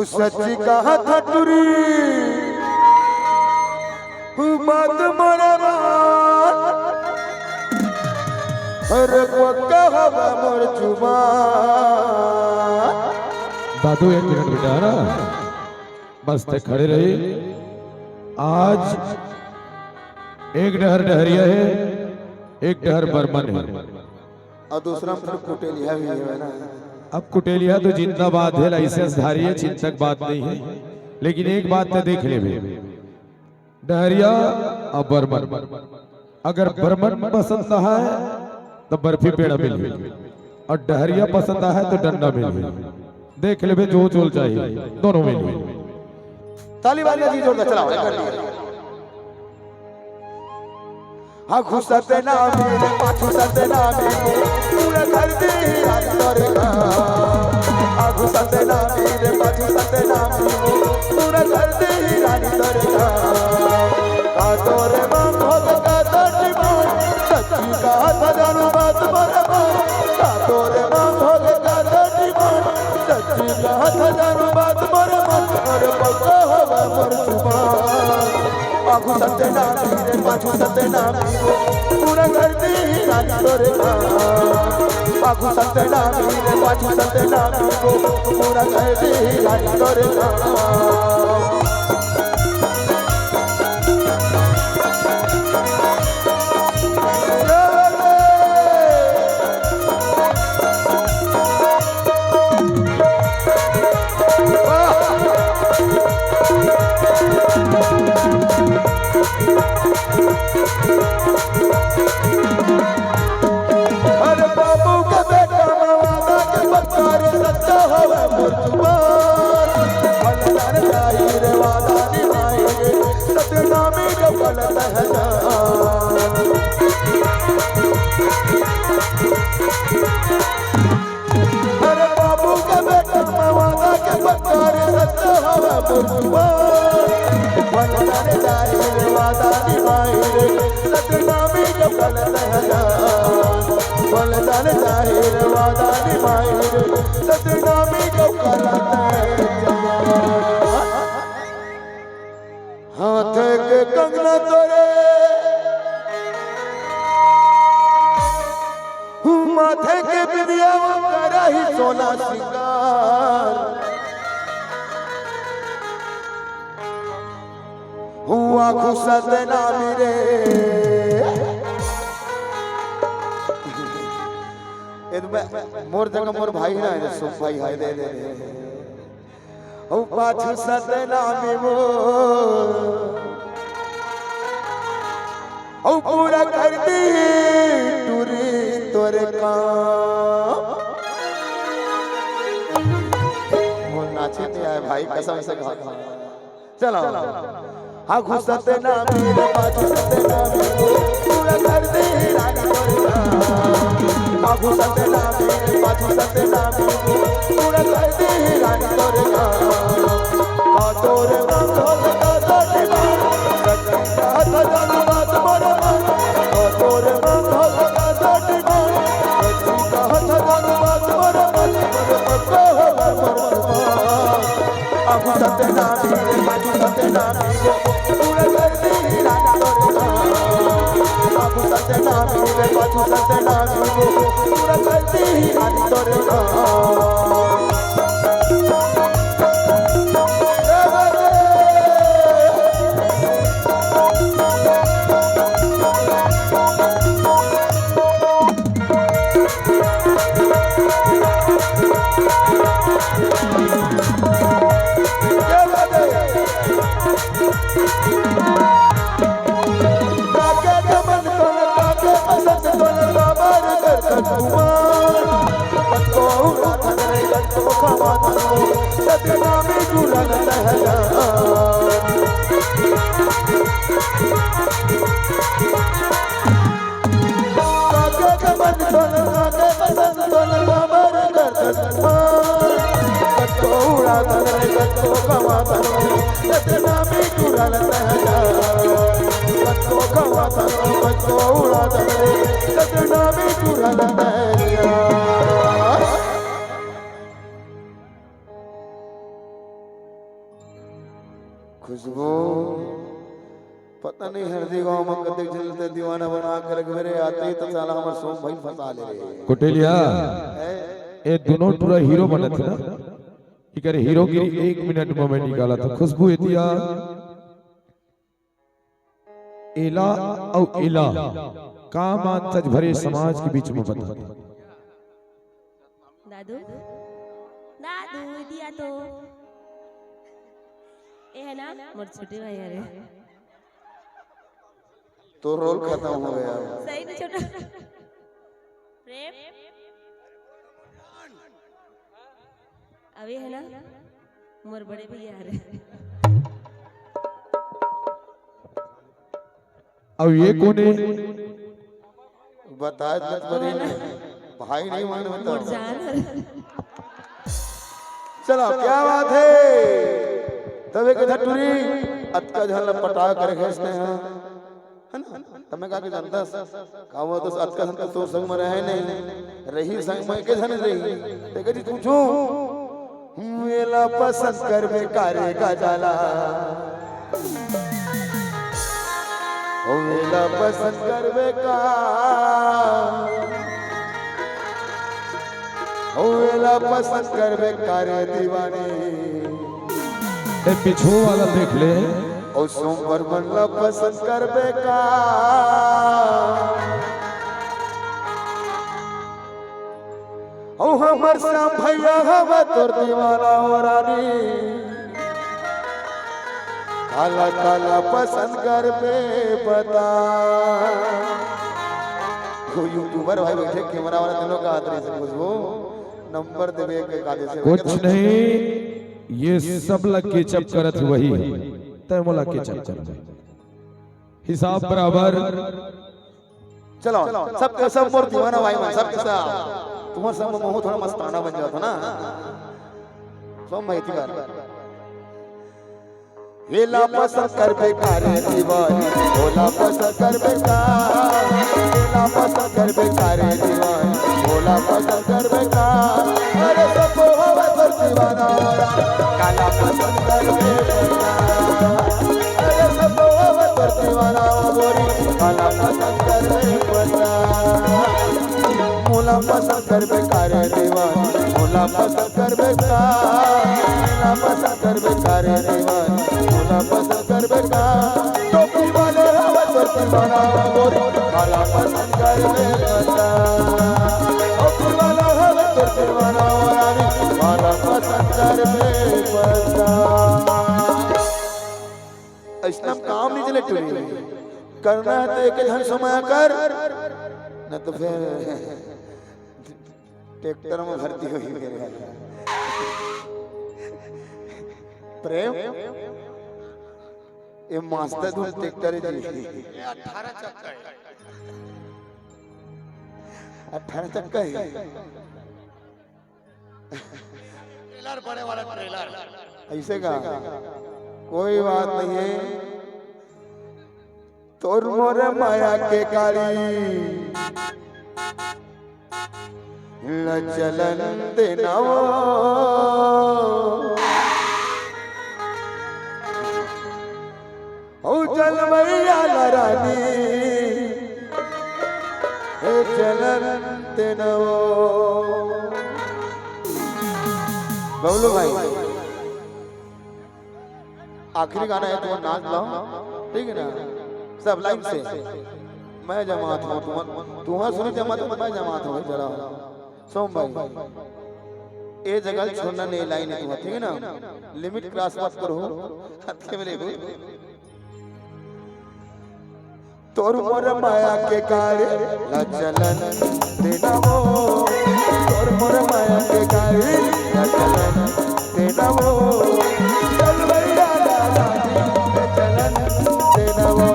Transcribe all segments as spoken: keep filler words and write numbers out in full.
सच कहा था टुरी, बात मोरे मान, अरे पक्का हवा मोर जुबान। दादू, एक मिनट बेटा, है ना, बस ते खड़े रही। आज एक डहर डहरिया है, एक डहर बरमन है। अउ दूसरा म फेर कुटेलिहा भी हे ना। अब कुटेलिहा तो जिंदाबाद है, लाइसेंस धारी है, चिंता के बात नहीं है। लेकिन एक बात ते देख लेबे, डहरिया अउ बरमन, अगर बरमन पसंद है तो बर्फी पेड़ा मिलही, अउ डहरिया पसंद है तो डंडा मिलही। देख लेबे जो चोल चाहिए, दोनों मिलही। ताली बजा जी जोरदार, चलाओ, एक घंटी। आगू सतनामी रे, पाछू सतनामी, पूरा कर दे रानी तोरे काम। आगू सतनामी रे, पाछू सतनामी, पूरा कर दे रानी तोरे काम। का तोरे मांग होगा, का तोरे मांग, सच्ची का था जानू बात मोरे मान। का तोरे मांग होगा, का तोरे मांग, सच्ची का था जानू बात मोरे मान। अरे पक्का हवा मोर जुबान। आगू सतनामी रे, पाछू सतनामी, पूरा कर दे रानी तोरे काम। आगू सतनामी रे, पाछू सतनामी, पूरा कर दे रानी तोरे काम। अरे बाबू के बेटा, वादा के पक्का रे, सच्चा होवे मोर जुबान। फलदार जाही रे, वादा निभाई रे, सतनामी जो गलत है जान। अरे बाबू के बेटा, वादा के पक्का रे, सच्चा हवा मोर जुबान। फलदार जाही रे, वादा निभाई रे, सतनामी जो गलत है जान। फलदार जाही रे, वादा निभाई रे, सतनामी जो गलत है जान। हाथ के कंगना तोरे, माथे के बिंदिया, वो करा ही सोना सिंगार। हुआ खुश सतनामी रे। ए तो मैं, मोर जगह मोर भाई ना है, सुम भाई, हाय दे दे दे। अउ पाछू सतनामी वो, अउ पूरा कर दी टुरी तोरे काम। मोर नाचे नहीं आए भाई, कसम से कहा। चलो। आगू सतनामी रे, पाछू सतनामी, पूरा कर दे रानी तोरे काम। आगू सतनामी रे, पाछू सतनामी, पूरा कर दे रानी तोरे काम। का तोरे मांग होगा, का तोरे मांग, सच्ची का था जानू बात मोरे मान। का तोरे मांग होगा, का तोरे मांग, सच्ची का था जानू बात मोरे मान। मोरे पक्का होगा मोर जुबान। आगू सतनामी रे, पाछू सतनामी वो, पूरा कर दे रानी तोरे काम। आगू सतनामी रे, पाछू सतनामी वो, पूरा कर दे रानी तोरे काम। खुशबू, पता नहीं हरदी गांव में कतेक झन ल दीवाना बना के रखबे रे, आते ही तो साला हमर सोम भाई फंसा ले रे। कुटेलिया, हैं? ए दोनों टूरा हीरो बनत हे ना, इकर हीरोगिरी एक मिनट में मैं निकालत हूं। खुशबू एतिया, एला अउ एला का मान तज भरे समाज के बीच में बता। दादू, दादू, दिया तो। ए हे ना, मोर छोटे भाई हरे। तो रोल खत्म हो गया। सही नहीं छोटा। प्रेम। अभी हे ना, मोर बड़े भैया हरे। अब ये कोने? बताए तो परी नहीं, भाई नहीं माने बता। मोर जान हरे। चलो, क्या बात है? तबे के धटुरी अतका झन ल पटा कर घेसने हैं, है ना? तमे का के जानता, का वो तो अतका झन तो तोर संग में रहे नहीं, रही संग में के झन रही। ते कही पूछो, "हूँ, एला पसंद करबे का रे का जाला? हो, एला पसंद करबे का? हो, एला पसंद करबे का रे दीवानी?" ए, पीछू वाला देख ले। ओ सोमवार मन ला पसंद करबे का? ओ हमर श्याम भैया हवे तोर दीवाना हो रानी। काला काला पसंद करबे बता। वो यूट्यूबर भाई बैठे, कैमरा वाला तीनों का हाथ रही से खुशबू। नंबर देवे के काले से कुछ नहीं, ये सब ला केचप करत वही है। तय मोला केचप कर दे। हिसाब बराबर। चलो, सब के सब मोर दीवाना भाई मन, सब के सब। तुम्हार सब महू थोड़ा मस्ताना बन जाता ना। सब माहिती बार। एला पसंद करबे का रे दीवानी, ओला पसंद करबे का? एला पसंद करबे का रे दीवानी, ओला पसंद करबे का? अरे सब हवे तोर दीवाना हो रानी, काला पसंद करबे का? अरे सब हवे तोर दीवाना हो गोरी, काला पसंद करबे का? मोला पसंद करबे का रे दीवानी, मोला पसंद करबे का? मोला पसंद करबे का रे दीवानी, मोला पसंद करबे का? टोपी वाले हवे तोर दीवाना हो गोरी, काला पसंद करबे का? टोपी वाला हवे तोर दीवाना हो रानी, काला पसंद करबे का? अइसना काम नहीं चले टूरी। करना है तो एक झन समय कर, न तो फिर ट्रैक्टर में भर्ती होही मेरे। प्रेम, ये मास्टर धुन ट्रैक्टर है जी। ये अठारह चक्का है। अठारह चक्का है। ट्रेलर, बड़े वाला ट्रेलर। ऐसे का? कोई बात नहीं है। तोर मोर माया के गाड़ी ल चलन देना वो। ओ जलवैया ला रानी, हे चलन देना वो। बबलू भाई, आखिरी गाना है, तुमन नाच लाओ, ठीक है ना? सब लाइन से। मैं जमात हूँ, तुमन, तुमन सुनी जमात हूँ, मैं जमात हूँ, चलाओ। सोम भाई, ए जगह छोड़ना नहीं, लाइन है तुम्हारा, ठीक है ना? लिमिट क्रॉस मत करो, हाथ के मेरे को। तोर मोर माया के गाड़ी ला चलन देना वो, तोर मोर माया के गाड़ी ला चलन देना वो। चल भैया ला रानी के चलन देना वो,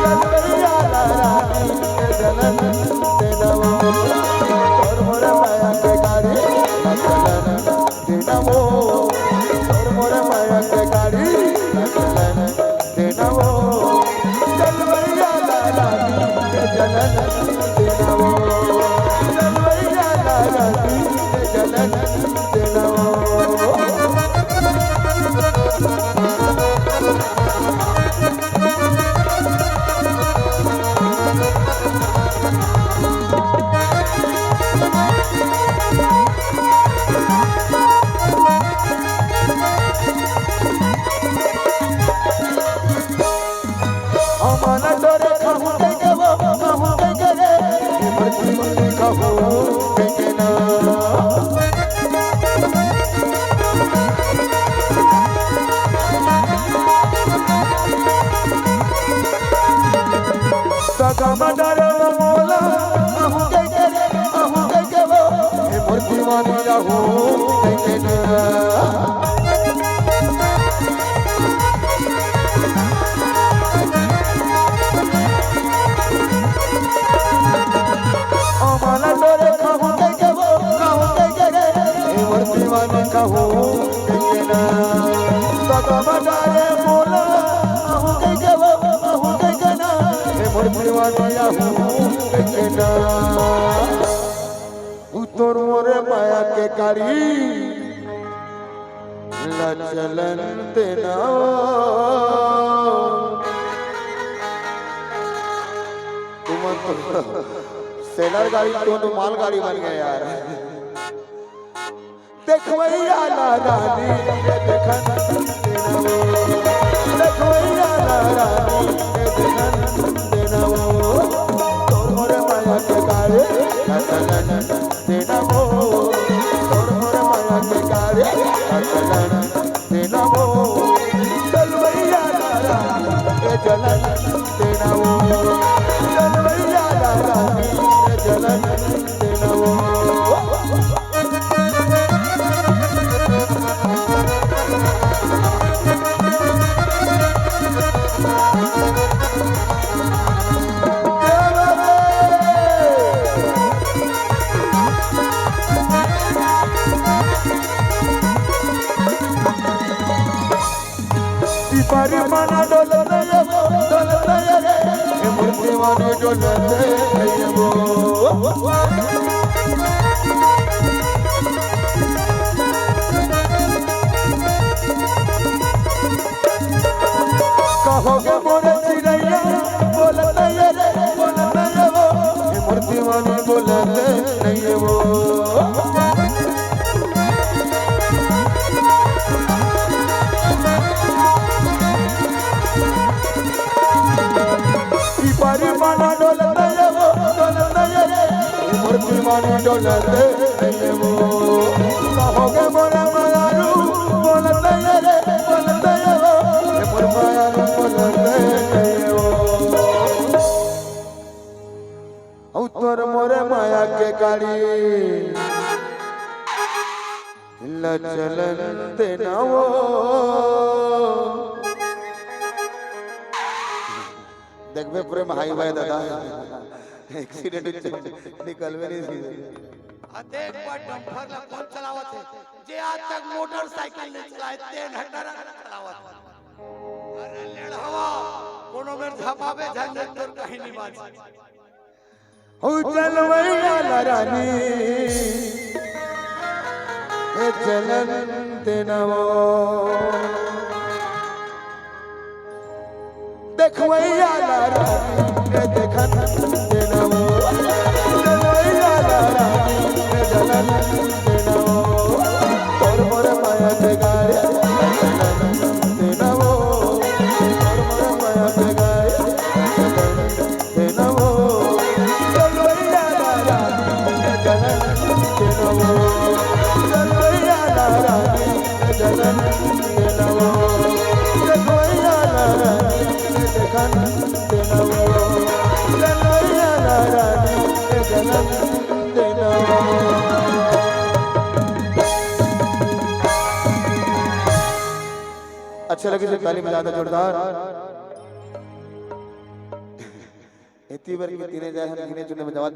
चल भैया ला रानी के चलन देना वो। तोर मोर माया के गाड़ी ला चलन देना वो, तोर मोर माया के गाड़ी ला चलन देना वो। चल भैया ला रानी के चलन देना वो, चल भैया ला रानी के चलन देना वो। सगम डरे मोला, अहू कहिके रे, अहू कहिके वो, हे मोर दीवानी रहू कहिके ना। अमला डरे कहूँ कहिके वो, कहूँ कहिके रे, हे मोर दीवानी कहूँ कहिके ना। सगम डरे मोला, अहू कहिके वो, अहू कहिके ना, हे मोर दीवानी अहू कहिके ना। उ तोर मोरे माया के गाड़ी ला चलन देना। तुमन तो सेलर गाड़ी, तुमन तो मालगाड़ी बन गए यार। देखवैया ला रानी के देखन देना वो। देखवैया ला रानी के देखन देना वो। तोर मोरे माया के गाड़ी ला चलन देना वो। तोर मोरे माया के गाड़ी ला चलन देना वो। चलवैया ला रानी के चलन देना वो। चलवैया ला रानी के चलन देना वो। सिपारी माना डोलत ये वो, डोलत ये रे, हे मोर दीवानी डोलत ये वो। कहोगे मोरे चिरैया, बोलत ये रे, बोलत ये वो, हे मोर दीवानी बोलत नहीं वो। सिपारी माना डोलत ये वो, डोलत ये रे, मोर दीवानी डोलत ये वो। कहोगे मोरे मायारू, बोलत ये रे, बोलत ये वो, मोर मायारू बोलत ये वो। अउ तोर मोरे माया के गाड़ी ला चलन देना वो। देखबे प्रेम हाईवे दादा, एक्सीडेंट निकलबे नहीं सीधे। अतेक बड़ डंपर ला कौन चलावत हे? जे आज तक मोटरसाइकिल नहीं चलाए, तेन ह ट्रक चलावत हे। अरे लेड़हवा, कोनो मेर झपाबे झंझट तोर कहीं नहीं बाजी। हो चलवैया ला रानी, हे चलन देना वो। देखवैया ला रानी, हे देखन देना वो। चलवैया ला रानी, हे चलन देना वो। तोर मोर माया के गाड़ी, चलन देना वो। तोर मोर माया के गाड़ी, चलन देना वो। चलवैया ला रानी, चलन देना वो। चलवैया ला रानी, चलन देना वो। चलवैया ला रानी, चलन देना वो। चलवैया ला रानी, चलन देना वो। अच्छा लगे से ताली बजा दो जोरदार। एती बर के तीने जाए हन गिने चुने में जवाब